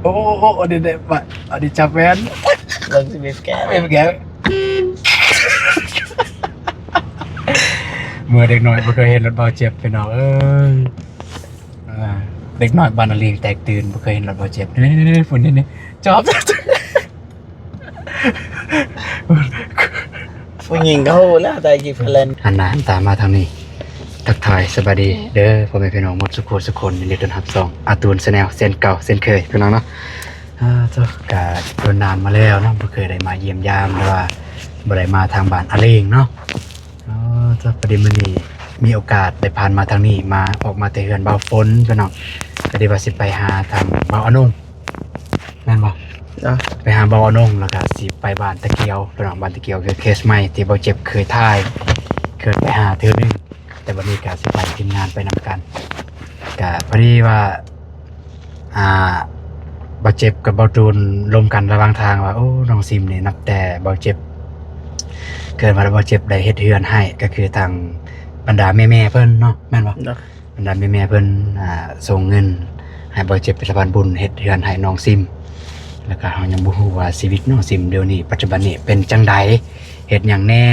ໂອ້ ໂອ້ ໂອ້ ອັນນີ້ໄດ້ ອັນນີ້ຈັບແມ່ນ ເບິ່ງຊິມີແກ ມີແກ ເມື່ອເດັກນ້ອຍບໍ່ເຄີຍເຫັນລົດເບົາເຈັບ ພີ່ນ້ອງເອີຍ. ອ່າ ເດັກນ້ອຍບ້ານນາລີງແຕກຕື່ນ ບໍ່ເຄີຍເຫັນລົດເບົາເຈັບ. ນີ້ໆໆ ພຸ້ນນີ້ໆ ຈອບ ຜູ້ຍິງກໍຮູ້ແລ້ວ ແຕ່ກີ້ເພິ່ນແລ່ນ ຫັນໜ້າຫັນຕາມາທາງນີ້ ທັກທາຍສະບາຍດີເດີ ພໍ່ແມ່ພີ່ນ້ອງໝົດສຸຂູສຸຄົນ. ຍິນດີຕ້ອນຮັບຊ່ອງອາຕູນແຊນແນວ ເຊັ່ນເກົ່າເຊັ່ນເຄີຍ ພີ່ນ້ອງເນາະ. ອ່າ ເຈົ້າ ກະດົນນານມາແລ້ວເນາະ ບໍ່ເຄີຍໄດ້ມາຢ້ຽມຢາມ ຫຼືວ່າບໍ່ໄດ້ມາທາງບ້ານອາລີງເນາະ. ອໍ ເຈົ້າ ພໍດີມື້ນີ້ມີໂອກາດໄດ້ຜ່ານມາທາງນີ້ ມາ ອອກມາແຕ່ເຮືອນບ່າວຝົນ ພີ່ນ້ອງ ກໍໄດ້ວ່າຊິໄປຫາທາງບ່າວອານົງ ແມ່ນບໍ່? ເຈົ້າ ໄປຫາບ່າວອານົງ ແລ້ວກໍຊິໄປບ້ານຕະກຽວ ພີ່ນ້ອງ. ບ້ານຕະກຽວຄືເຄສໃໝ່ທີ່ບ່າວເຈັບເຄີຍຖ່າຍ ເຄີຍໄປຫາເທື່ອໜຶ່ງ ແຕ່ບັດນີ້ກໍຊິໄປ ທີມງານໄປນຳກັນ. ກະພໍດີວ່າ ອ່າ ບ່າວເຈັບກັບບ່າວຕູນລົມກັນລະຫວ່າງທາງວ່າ ໂອ້ ນ້ອງຊິມນີ້ນັບແຕ່ບ່າວເຈັບ ເກີດມາແລ້ວ ບ່າວເຈັບໄດ້ເຮັດເຮືອນໃຫ້ ກໍຄືທາງບັນດາແມ່ໆເພິ່ນເນາະ ແມ່ນບໍ່? ເນາະ ບັນດາແມ່ໆເພິ່ນ ອ່າ ສົ່ງເງິນໃຫ້ບ່າວເຈັບເປັນສະພານບຸນເຮັດເຮືອນໃຫ້ນ້ອງຊິມ. ແລ້ວກໍເຮົາຍັງບໍ່ຮູ້ວ່າຊີວິດນ້ອງຊິມດຽວນີ້ ປັດຈຸບັນນີ້ເປັນຈັ່ງໃດ ເຮັດຫຍັງແດ່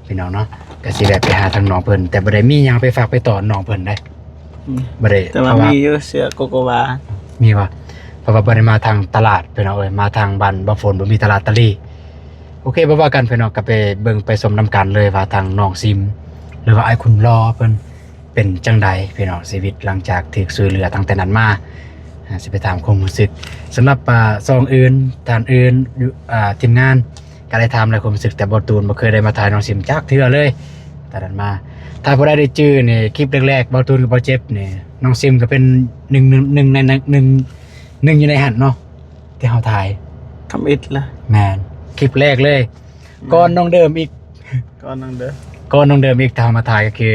ພີ່ນ້ອງເນາະ. ກໍຊິແວະໄປຫາທາງນ້ອງເພິ່ນ ແຕ່ບໍ່ໄດ້ມີຫຍັງໄປຝາກໄປຕ້ອນນ້ອງເພິ່ນເດ້ ອືມ ບໍ່ໄດ້ ແຕ່ວ່າ ເພາະວ່າມີຢູ່ເສື້ອໂກໂກວາ ມີບໍ່? ເພາະວ່າບໍ່ໄດ້ມາທາງຕະຫຼາດ ພີ່ນ້ອງເອີຍ ມາທາງບ້ານບ່າວຝົນບໍ່ມີຕະຫຼາດຕາລີ. ໂອເຄ ບໍ່ວ່າກັນ ພີ່ນ້ອງ ກໍໄປເບິ່ງໄປຊົມນຳກັນເລີຍວ່າທາງນ້ອງຊິມ ຫຼືວ່າອ້າຍຄົນຫຼໍ່ເພິ່ນເປັນຈັ່ງໃດ ພີ່ນ້ອງ. ຊີວິດຫຼັງຈາກຖືກຊ່ວຍເຫຼືອຕັ້ງແຕ່ນັ້ນມາ ອ່າ ຊິໄປຖາມຄວາມຮູ້ສຶກ. ສຳລັບ ອ່າ ຊ່ອງອື່ນ ທ່ານອື່ນ ຢູ່ ອ່າ ທີມງານ ກໍໄດ້ຖາມແລ້ວຄວາມຮູ້ສຶກ ແຕ່ບ່າວຕູນບໍ່ເຄີຍໄດ້ມາຖ່າຍນ້ອງຊິມຈັກເທື່ອເລີຍ ຕອນນັ້ນມາ. ຖ້າຜູ້ໃດໄດ້ຈື່ນີ້ ຄລິບແລກໆ ບ່າວຕູນກັບບ່າວເຈັບນີ້ ນ້ອງຊິມກໍເປັນໜຶ່ງ ໜຶ່ງໃນ ໜຶ່ງ ໜຶ່ງຢູ່ໃນຫັ້ນເນາະ ທີ່ເຮົາຖ່າຍທຳອິດລະ ແມ່ນ ຄລິບແລກເລີຍ ແມ່ນ ກ່ອນນ້ອງເດີມອີກ ກ່ອນນ້ອງເດີມ ກ່ອນນ້ອງເດີມອີກ ທີ່ເຮົາມາຖ່າຍກໍຄື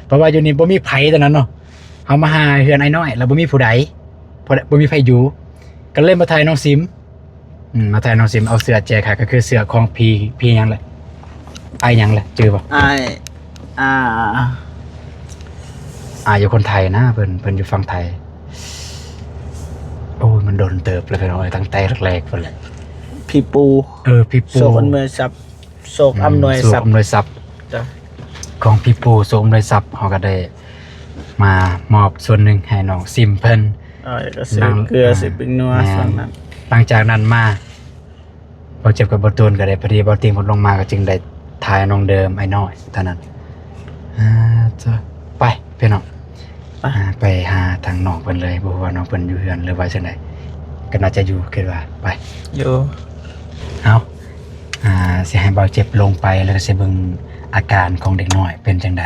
ເພາະວ່າຢູ່ນີ້ບໍ່ມີໃຜຕອນນັ້ນເນາະ ເຮົາມາຫາເຮືອນອ້າຍນ້ອຍ ແລ້ວບໍ່ມີຜູ້ໃດ ບໍ່ ບໍ່ມີໃຜຢູ່ ກໍເລີຍມາຖ່າຍນ້ອງຊິມ. ອືມ ມາຖ່າຍນ້ອງຊິມເອົາເສື້ອແຈກໃຫ້ ກໍຄືເສື້ອຂອງພີ່ ພີ່ຫຍັງແຫຼະ ອ້າຍຫຍັງແຫຼະ ຈື່ບໍ່? ອ້າຍ ອ່າ ອ້າຍຢູ່ຄົນໄທນະ ເພິ່ນ ເພິ່ນຢູ່ຝັ່ງໄທ. ໂອ້ຍ ມັນດົນເຕີບແລ້ວ ພີ່ນ້ອງເອີຍ ຕັ້ງແຕ່ແລກໆ ພຸ້ນແຫຼະ ພີ່ປູ ເອີ ພີ່ປູ ໂຊກອຳນວຍຊັບ ໂຊກອຳນວຍຊັບ ອືມ ໂຊກອຳນວຍຊັບ ເຈົ້າ ຂອງພີ່ປູ ໂຊກອຳນວຍຊັບ ເຮົາກໍໄດ້ມາມອບສ່ວນໜຶ່ງໃຫ້ນ້ອງຊິມເພິ່ນ ເອີ ກໍຊື້ເກືອ ຊື້ແປ້ງນົວ ແມ່ນ ຊ່ວງນັ້ນ. ຫຼັງຈາກນັ້ນມາ ບ່າວເຈັບກັບບ່າວຕູນກໍໄດ້ ພໍດີບ່າວຕິງເພິ່ນລົງມາ ກໍຈຶ່ງໄດ້ຖ່າຍນ້ອງເດີມ ອ້າຍນ້ອຍເທົ່ານັ້ນ. ອ່າ ເຈົ້າ ໄປພີ່ນ້ອງ ໄປ ອ່າ ໄປຫາທາງນ້ອງເພິ່ນເລີຍ ບໍ່ຮູ້ວ່ານ້ອງເພິ່ນຢູ່ເຮືອນ ຫຼືວ່າຈັ່ງໃດ ກໍໜ້າຈະຢູ່ ຄິດວ່າ ໄປ ຢູ່ ເອົາ ອ່າ ຊິໃຫ້ບ່າວເຈັບລົງໄປ ແລ້ວກໍຊິເບິ່ງອາການຂອງເດັກນ້ອຍເປັນຈັ່ງໃດ.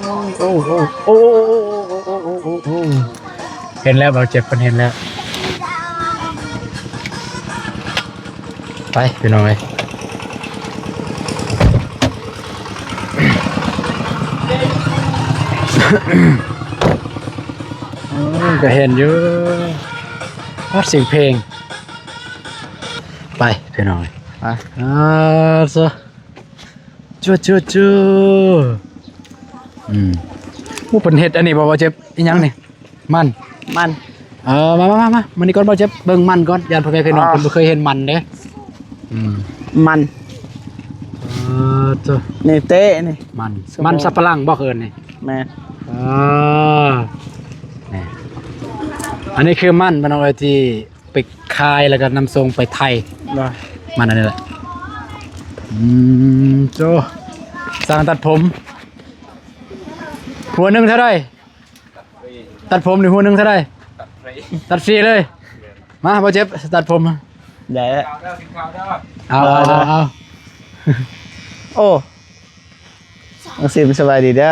ໂອ້ ໂອ້ ໂອ້ ໂອ້ ເຫັນແລ້ວ ບ່າວເຈັບເພິ່ນເຫັນແລ້ວ. ໄປພີ່ນ້ອງເອີຍ ອືມ ກໍເຫັນຢູ່ ຮອດສຽງເພງ. ໄປພີ່ນ້ອງເອີຍ ໄປ ອາ ຊະ ຈູ ຈູ ຈູ ອືມ ໂອ້ ເພິ່ນເຮັດອັນນີ້ບໍ່ ບ່າວເຈັບ ອີຫຍັງນີ້? ມັນ ມັນ ເອີ ມາ ມາ ມາ ມາ ມານີ້ກ່ອນ ບ່າວເຈັບ ເບິ່ງມັນກ່ອນ ຢ້ານພໍ່ແມ່ພີ່ນ້ອງ ອໍ ເພິ່ນບໍ່ເຄີຍເຫັນມັນເດ້. ອືມ ມັນ ເອີ ໂຕ ນີ້ເຕະນີ້ ມັນ ມັນສັບປະຫຼັງບໍ່ເອີ້ນນີ້? ແມ່ນ ເອີ ນີ້ ອັນນີ້ຄືມັນ ພີ່ນ້ອງເອີຍ ທີ່ໄປຂາຍ ແລ້ວກໍນຳສົ່ງໄປໄທ ມັນອັນນີ້ແຫຼະ. ອືມ ໂຕ ຊ່າງຕັດຜົມ ຫົວໜຶ່ງເທົ່າໃດ? ຕັດຜົມນີ້ຫົວໜຶ່ງເທົ່າໃດ? ຕັດຟຣີ ຕັດຟຣີເລີຍ. ມາ ບໍ່ເຈັບ ຕັດຜົມ ໄດ້ ເອົາ ເອົາ ເອົາ ເອົາ ໂອ້ ນ້ອງຊິມ ສະບາຍດີເດີ.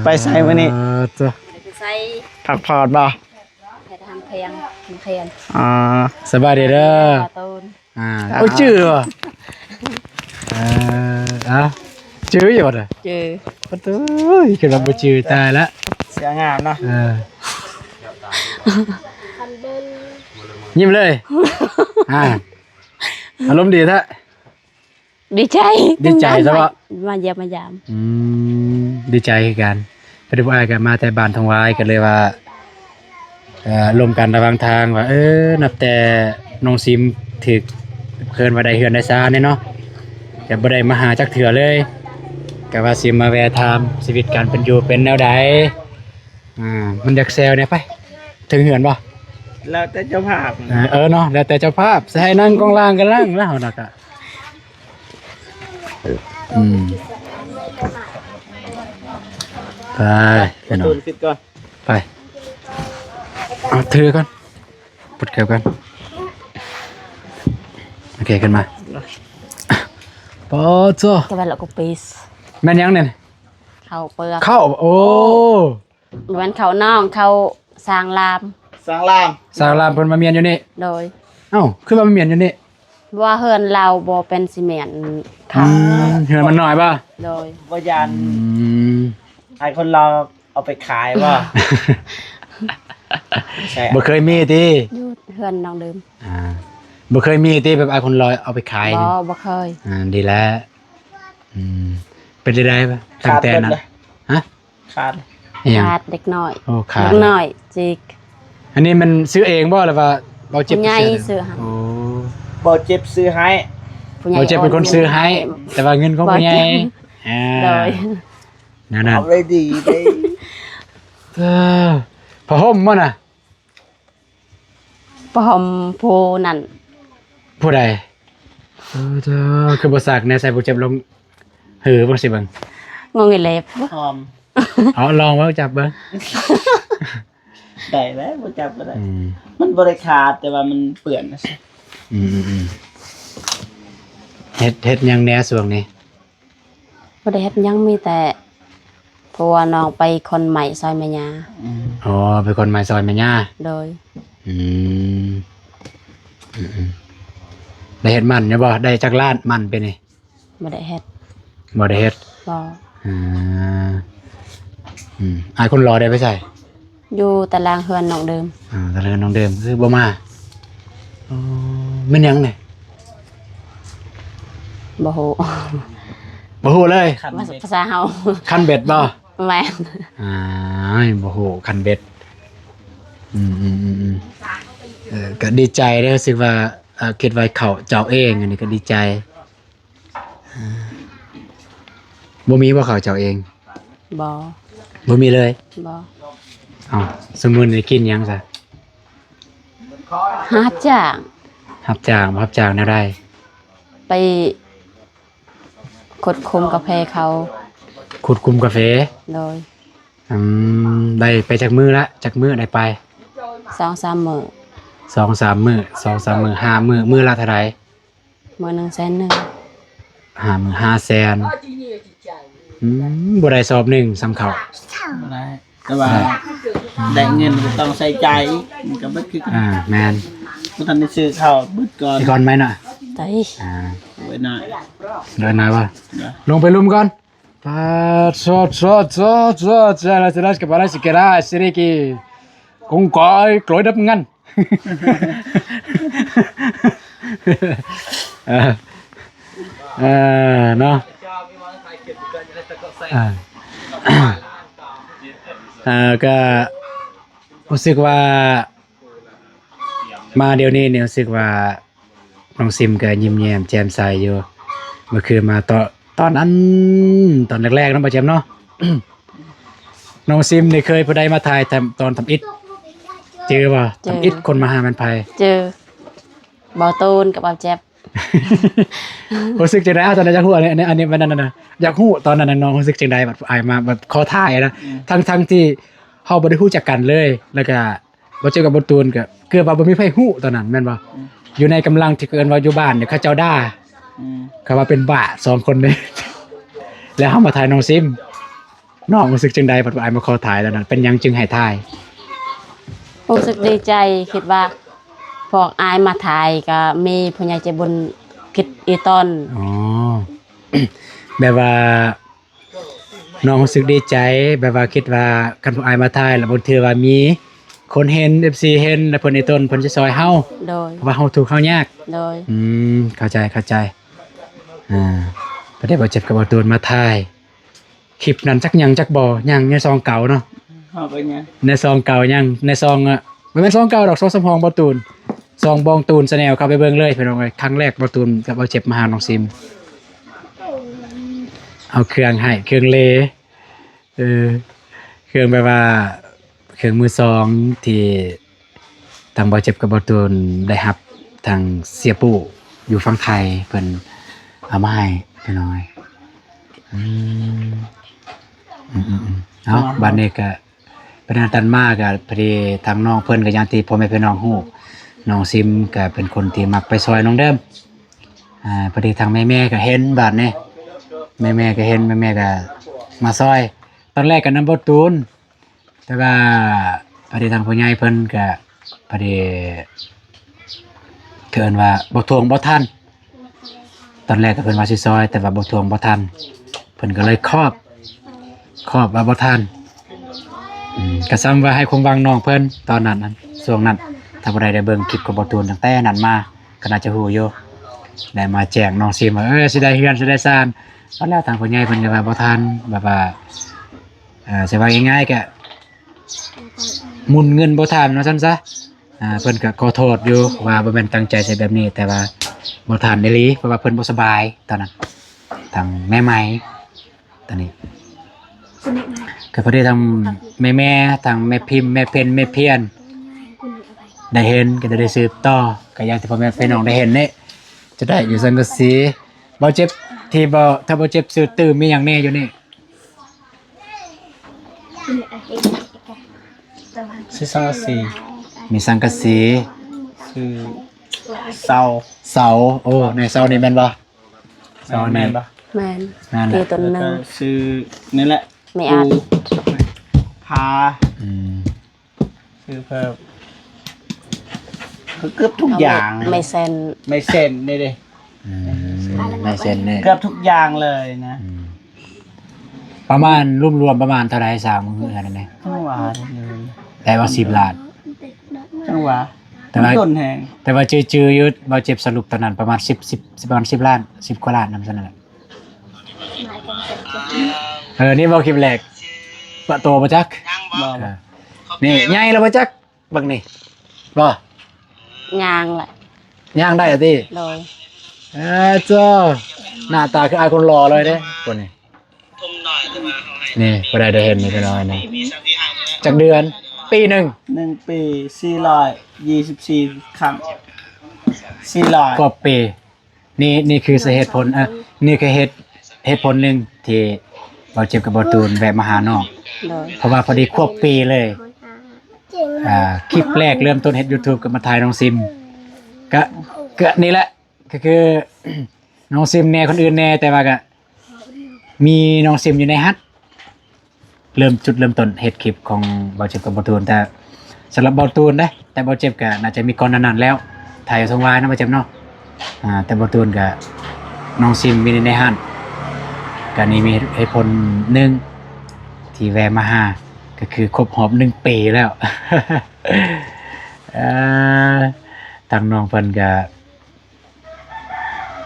ໄປໃສມື້ນີ້? ເອີ ໄປໃສ? ພັກຜ່ອນບໍ່? ເຮັດທາງພຽງ ພຽງ ອໍ ສະບາຍດີເດີ. ອາ ໂອ້ຍ ຈື່ບໍ່? ເອີ ເອົາ ຈື່ຢູ່ບໍ່? ຈື່ ປະຕູ ຄືວ່າບໍ່ຈື່ ຕາຍລະ ເສຍງາມເນາະ. ເອີ ຍິ້ມເລີຍ ອາ ອາລົມດີແທ້. ດີໃຈ ດີໃຈຊະເບາະ ມາຢ້ຽມມາຢາມ. ອືມ ດີໃຈຄືກັນ ພໍດີພວກອ້າຍກໍມາແຕ່ບ້ານທົ່ງຫວາຍ ກໍເລີຍວ່າ ເອີ ລົມກັນລະຫວ່າງທາງວ່າ ເອີ ນັບແຕ່ນ້ອງຊິມຖືກເອີ້ນວ່າໄດ້ເຮືອນໄດ້ຊານນີ້ເນາະ ແຕ່ບໍ່ໄດ້ມາຫາຈັກເທື່ອເລີຍ ກໍວ່າຊິມາແວ່ຖາມຊີວິດການເປັນຢູ່ເປັນແນວໃດ. ອ່າ ມັນຢາກແຊວແດ່ໄປ ເຖິງເຮືອນບໍ່? ແລ້ວແຕ່ເຈົ້າພາບ. ເອີ ເອີເນາະ ແລ້ວແຕ່ເຈົ້າພາບ ຊິໃຫ້ນັ່ງກ້ອງລ່າງກໍນັ່ງແລ້ວນະກະ ອືມ ໄປ ໄປນອນ ໄປ ເອົາຖືກ່ອນ ປົດເກີບກ່ອນ ໂອເຄ ຂຶ້ນມາ ປາໂທ້ ແມ່ນຫຍັງນີ້? ເຂົ້າເປືອກ ເຂົ້າ ໂອ້ ບໍ່ແມ່ນເຂົ້ານອງ ເຂົ້າສາງລາມ ສາງລາມ ສາງລາມເພິ່ນມາມ້ຽນຢູ່ນີ້ ໂດຍ ເອົ້າ ຄືວ່າມາມ້ຽນຢູ່ນີ້ ເພາະວ່າເຮືອນລາວບໍ່ເປັນຊິມ້ຽນ ອືມ ເຮືອນມັນນ້ອຍບໍ່ ໂດຍ ບໍ່ຢ້ານ ອືມ ອ້າຍຄົນລາວເອົາໄປຂາຍບໍ່ ບໍ່ເຄີຍມີຕິ ຢູ່ເຮືອນນ້ອງເດີມ ອ່າ ບໍ່ເຄີຍມີຕິ ແບບອ້າຍຄົນລາວເອົາໄປຂາຍ ບໍ່ ບໍ່ເຄີຍ ອ່າ ດີແລ້ວ ອືມ ເປັນຈັ່ງໃດ ຕັ້ງແຕ່ນັ້ນ ຮະ? ຂາດ ອີຫຍັງ? ຂາດເດັກນ້ອຍ ໂອ້ ຂາດເດັກນ້ອຍຈິກ ອັນນີ້ແມ່ນຊື້ເອງບໍ່ ຫຼືວ່າເບົາເຈັບຊື້ໃຫ້? ໂອ້ ເບົາເຈັບຊື້ໃຫ້ ຜູ້ໃຫຍ່ ເບົາເຈັບເປັນຄົນຊື້ໃຫ້ ແຕ່ວ່າເງິນຂອງຜູ້ໃຫຍ່ ອ່າ ໂດຍ ແນວນັ້ນ ເອົາໄດ້ດີເດ້ ເອີ ຜ້າຫົ່ມບໍ່ນະ? ພ້ອມຜູ້ນັ້ນ ຜູ້ໃດ? ເອີ ເຈົ້າ ຄືບໍ່ຊັກແດ່ ໃສ່ຜູ້ເຈັບລົງ ເຮີ ເບິ່ງຊິເບິ່ງ ງົງອີເລັບ ພ້ອມ ເອົາລອງເບິ່ງ ຈັບເບິ່ງ ໄດ້ແລ້ວ ບໍ່ຈັບກໍໄດ້ ອືມ ມັນບໍ່ໄດ້ຂາດ ແຕ່ວ່າມັນເປື້ອນ ອືມໆ ເຮັດ ເຮັດຫຍັງແດ່ຊ່ວງນີ້? ບໍ່ໄດ້ເຮັດຫຍັງ ມີແຕ່ ເພາະວ່ານ້ອງໄປຂົນໄມ້ຊ່ອຍແມ່ຍ່າ ອໍ ໄປຂົນໄມ້ຊ່ອຍແມ່ຍ່າ ໂດຍ ອືມ ອືມໆ ໄດ້ເຮັດມັນຢູ່ບໍ່? ໄດ້ຈັກລ້ານມັນປີນີ້? ບໍ່ໄດ້ເຮັດ ບໍ່ໄດ້ເຮັດ ບໍ່ ອ່າ ອືມ ອ້າຍຄົນຫຼໍ່ໄດ້ໄປໃສ? ຢູ່ຕາລາງເຮືອນນ້ອງເດີມ ອ່າ ຕາລາງເຮືອນນ້ອງເດີມ ຄືບໍ່ມາ? ອໍ ແມ່ນຫຍັງນີ້? ບໍ່ຮູ້ ບໍ່ຮູ້ເລີຍ ຄັນເບັດ ພາສາເຮົາ ຄັນເບັດບໍ່? ແມ່ນ ອ້າຍ ບໍ່ຮູ້ ຄັນເບັດ ອືມໆໆໆ ເອີ ກໍດີໃຈເດ້ ຮູ້ສຶກວ່າ ເອີ ຄິດວ່າເຂົ້າເຈົ້າເອງ ອັນນີ້ກໍດີໃຈ. ບໍ່ມີບໍ່ເຂົ້າເຈົ້າເອງ? ບໍ່ ບໍ່ມີເລີຍ? ບໍ່ ເອົ້າ ຊຸມື້ນີ້ກິນຫຍັງຊະ? ຮັບຈ້າງ ຮັບຈ້າງ ຮັບຈ້າງແນວໃດ? ໄປຂຸດຂຸມກາເຟເຂົາ. ຂຸດຂຸມກາເຟ? ໂດຍ. ອືມ ໄດ້ໄປຈັກມື້ລະ? ຈັກມື້ໄດ້ໄປ? ສອງສາມມື້. ສອງສາມມື້ ສອງສາມມື້ ຫ້າມື້ ມື້ລະເທົ່າໃດ? ມື້ໜຶ່ງແສນໜຶ່ງ. ຫ້າມື້ ຫ້າແສນ. ອືມ ບໍ່ໄດ້ສອບໜຶ່ງສ່ຳເຂົາ. ບໍ່ໄດ້ ແຕ່ວ່າ ອ່າ ໄດ້ເງິນກໍຕ້ອງໃຊ້ຈ່າຍອີກ ມັນກໍເບິດຄືກັນ. ອ່າ ແມ່ນ. ບໍ່ທັນໄດ້ຊື້ເຂົ້າ ເບິດກ່ອນ ຊິກ່ອນໄໝເນາະ. ໄດ້. ອ່າ ໂອ້ຍ ໜ້ອຍ ໂດຍ ໜ້ອຍວ່າ ໂດຍ ລົງໄປລຸ່ມກ່ອນ. ປາດ ຊອດ ຊອດ ຊອດ ຊອດ ຊາລາ ຊາລາ ກະບາລາ ຊິເກລາ ຊິລິກີ ກົງກອຍ ກລອຍດັບງັນ. ເອີ ເອີ ເນາະ ເອີ ເອີ ກະຮູ້ສຶກວ່າ ມາດຽວນີ້ນີ້ ຮູ້ສຶກວ່າ ນ້ອງຊິມກໍຍິ້ມແຍ້ມແຈ່ມໃສຢູ່. ເມື່ອຄືນມາຕອນ ຕອນອັນ ຕອນແລກໆເນາະ ບໍ່ແຈ່ມເນາະ. ນ້ອງຊິມນີ້ເຄີຍຜູ້ໃດມາຖ່າຍທຳ ຕອນທຳອິດ ຈື່ບໍ່? ເຈີ ທຳອິດຄົນມາຫາແມ່ນໃຜ? ເຈີ ບ່າວຕູນກັບບ່າວແຈັບ. ຮູ້ສຶກຈັ່ງໃດ? ເອົາ ຕອນນັ້ນຢາກຮູ້ ອັນນີ້ ອັນນີ້ ອັນນີ້ ອັນນັ້ນນະ ຢາກຮູ້ຕອນນັ້ນນະ ນ້ອງຮູ້ສຶກຈັ່ງໃດ? ບັດອ້າຍມາ ບັດຂໍຖ່າຍນະ ອືມ ທັງໆທີ່ເຮົາບໍ່ໄດ້ຮູ້ຈັກກັນເລີຍ ແລ້ວກະ ບໍ່ເຈີກັບບໍ່ຕູນ ກໍເກືອບວ່າບໍ່ມີໃຜຮູ້ຕອນນັ້ນແມ່ນບໍ່? ອືມ ຢູ່ໃນກຳລັງທີ່ເອີ້ນວ່າຢູ່ບ້ານນີ້ ເຂົາເຈົ້າດ່າ ອືມ ເຂົາວ່າເປັນບ້າສອງຄົນເດ້. ແລ້ວເຮົາມາຖ່າຍນ້ອງຊິມ ນ້ອງຮູ້ສຶກຈັ່ງໃດ ບັດວ່າອ້າຍມາຂໍຖ່າຍຕອນນັ້ນ? ເປັນຫຍັງຈຶ່ງໃຫ້ຖ່າຍ? ຮູ້ສຶກດີໃຈ ຄິດວ່າພວກອ້າຍມາຖ່າຍ ກໍມີຜູ້ໃຫຍ່ໃຈບຸນຄິດອີ່ຕອນ. ອໍ ແບບວ່າ ນ້ອງຮູ້ສຶກດີໃຈ ແບບວ່າຄິດວ່າຄັນພວກອ້າຍມາຖ່າຍ ແລ້ວບາງເທື່ອວ່າມີຄົນເຫັນ ເອັຟຊີເຫັນ ແລ້ວເພິ່ນອີ່ຕົນເພິ່ນຊິຊ່ອຍເຮົາ. ໂດຍ. ເພາະວ່າເຮົາທຸກເຮົາຍາກ. ໂດຍ. ອືມ ເຂົ້າໃຈ ເຂົ້າໃຈ. ອ່າ ປະເດດບໍ່ເຈັບກັບບໍ່ຕູນມາຖ່າຍຄລິບນັ້ນ ຈັກຍັງຈັກບໍ່ ຍັງໃນຊ່ອງເກົ່າເນາະ. ເຮົາໄປຍັງ ໃນຊ່ອງເກົ່າຍັງ ໃນຊ່ອງ ບໍ່ແມ່ນຊ່ອງເກົ່າດອກ ຊ່ອງສຳຮອງບໍ່ຕູນ ຊ່ອງບອງຕູນ Channel ເຂົ້າໄປເບິ່ງເລີຍພີ່ນ້ອງເອີຍ. ຄັ້ງແລກບໍ່ຕູນກັບບໍ່ເຈັບມາຫານ້ອງຊິມ ເອົາເຄື່ອງໃຫ້ ເຄື່ອງເລ ເອີ ເຄື່ອງແບບວ່າ ເຄື່ອງມືສອງທີ່ທາງບໍ່ເຈັບກັບບໍ່ຕູນໄດ້ຮັບ ທາງເສຍປູ້ຢູ່ຝັ່ງໄທເພິ່ນເອົາມາໃຫ້ພີ່ນ້ອງເອີຍ. ອືມ ອືມໆໆ ເອົາ ບັດນີ້ກະ ເປັນອັນນັ້ນມາກະພໍດີທາງນ້ອງເພິ່ນ ກະຢ່າງທີ່ພໍ່ແມ່ພີ່ນ້ອງຮູ້ ນ້ອງຊິມກະເປັນຄົນທີ່ມັກໄປຊ່ອຍນ້ອງເດີມ. ອ່າ ພໍດີທາງແມ່ໆກະເຫັນບາດນີ້ ແມ່ໆກະເຫັນ ແມ່ໆກະມາຊ່ອຍ. ຕອນແລກກະນຳບໍ່ຕູນ ແຕ່ວ່າພໍດີທາງຜູ້ໃຫຍ່ເພິ່ນກະພໍດີ ເອີ້ນວ່າບໍ່ທວງບໍ່ທັນ. ຕອນແລກກໍເພິ່ນວ່າຊິຊ່ອຍ ແຕ່ວ່າບໍ່ທວງບໍ່ທັນ ເພິ່ນກໍເລີຍຄອບ ຄອບວ່າບໍ່ທັນ. ອືມ ກໍສ່ຳວ່າໃຫ້ຄວາມຫວັງນ້ອງເພິ່ນຕອນນັ້ນ ຊ່ວງນັ້ນ ຖ້າຜູ້ໃດໄດ້ເບິ່ງຄລິບຂອງບ່າວຕູນຕັ້ງແຕ່ນັ້ນມາ ກໍໜ້າຈະຮູ້ຢູ່ ໄດ້ມາແຈ້ງນ້ອງຊິມວ່າ ເອີ ຊິໄດ້ເຮືອນ ຊິໄດ້ຊານ. ບັດແລ້ວທາງຜູ້ໃຫຍ່ເພິ່ນກໍວ່າບໍ່ທັນ ແບບວ່າ ເອີ ຊິວ່າງ່າຍໆ ກະໝູນເງິນບໍ່ທັນວ່າຊັ້ນຊະ. ອ່າ ເພິ່ນກະຂໍໂທດຢູ່ວ່າບໍ່ແມ່ນຕັ້ງໃຈໃສ່ແບບນີ້ ແຕ່ວ່າບໍ່ທັນອີ່ຫຼີ ເພາະວ່າເພິ່ນບໍ່ສະບາຍຕອນນັ້ນ ທາງແມ່ໃໝ່ຕອນນີ້. ກະພໍດີທາງແມ່ໆ ທາງແມ່ພິມ ແມ່ເພັນ ແມ່ພຽນ ໄດ້ເຫັນ ກະຈະໄດ້ສືບຕໍ່ ກະຢ່າງທີ່ພໍ່ແມ່ພີ່ນ້ອງໄດ້ເຫັນນີ້ ຈະໄດ້ຢູ່ສັງກະສີ. ບ່າວເຈັບ ທີ່ບໍ່ ຖ້າບ່າວເຈັບຊື້ຕື່ມມີຫຍັງແດ່ຢູ່ນີ້? ຊື້ສັງກະສີ ມີສັງກະສີ ຊື້ເສົາ ເສົາ. ໂອ້ ໃນເສົານີ້ແມ່ນບໍ່? ເສົານີ້ແມ່ນບໍ່? ແມ່ນ ນັ້ນແຫຼະ ທີ່ຕົ້ນໜຶ່ງ ແລ້ວກໍຊື້ນີ້ແຫຼະ ໄມ້ອັດ ປູ ຜ້າ. ອືມ ຊື້ເພີ່ມ ເກືອບທຸກຢ່າງ ໄມ້ເຊັນ ໄມ້ເຊັນນີ້ເດ້. ອືມ ໄມ້ເຊັນນີ້ ເກືອບທຸກຢ່າງເລີຍນະ. ອືມ ປະມານ ລວມໆ ປະມານເທົ່າໃດ ສ້າງເຮືອນນີ້? ຈັງຫວະ ໄດ້ວ່າສິບລ້ານ ຈັງຫວະ ແຕ່ວ່າ ແຕ່ວ່າຈື່ໆ ຢູ່ ບ່າວເຈັບສະຫຼຸບຕອນນັ້ນປະມານສິບ ສິບ ປະມານສິບລ້ານ ສິບກວ່າລ້ານນຳຊັ້ນນັ້ນແຫຼະ. ເອີ ນີ້ເວົ້າຄລິບແລກ ປະໂຕບໍ່ຈັກ ບໍ່ ເອີ ນີ້ໃຫຍ່ແລ້ວບໍ່ຈັກ ບັກນີ້ບໍ່? ຍ່າງແຫຼະ ຍ່າງໄດ້ຕິ? ໂດຍ. ເອີ ເຈົ້າ ໜ້າຕາຄືອ້າຍຄົນຫຼໍ່ເລີຍເດ້ ຄົນນີ້. ນີ້ ຜູ້ໃດໄດ້ເຫັນນີ້ ພີ່ນ້ອງເອີຍ ຈັກເດືອນ? ປີໜຶ່ງ ໜຶ່ງປີ ສີ່ຮ້ອຍ ສີ່ສິບສີ່ຄັ້ງ ສີ່ຮ້ອຍ ກວ່າປີ. ນີ້ ນີ້ຄືສາເຫດຜົນ ເອີ ນີ້ຄືເຫດ ເຫດຜົນໜຶ່ງທີ່ບ່າວເຈັບກັບບ່າວຕູນແວະມາຫານ້ອງ ໂດຍ ເພາະວ່າພໍດີຄົບປີເລີຍ ອ່າ ຄລິບແລກເລີ່ມຕົ້ນເຮັດ YouTube ກໍມາຖ່າຍນ້ອງຊິມ ກະ ກະນີ້ແຫຼະ ກໍຄື ນ້ອງຊິມແດ່ ຄົນອື່ນແດ່ ແຕ່ວ່າກະມີນ້ອງຊິມຢູ່ໃນຫັ້ນ ເລີ່ມ ຈຸດເລີ່ມຕົ້ນເຮັດຄລິບຂອງບ່າວເຈັບກັບບ່າວຕູນ ແຕ່ສຳລັບບ່າວຕູນເດ້ ແຕ່ບ່າວເຈັບກະໜ້າຈະມີກ່ອນໜ້ານັ້ນແລ້ວ ຖ່າຍຢູ່ທົ່ງວາຍເນາະ ບ່າວເຈັບເນາະ ອ່າ ແຕ່ບ່າວຕູນກະ ນ້ອງຊິມມີໃນຫັ້ນ ກະນີ້ມີເຫດ ເຫດຜົນໜຶ່ງທີ່ແວ່ມາຫາ ກໍຄືຄົບຮອບໜຶ່ງປີແລ້ວ ເອີ ທາງນ້ອງເພິ່ນກະ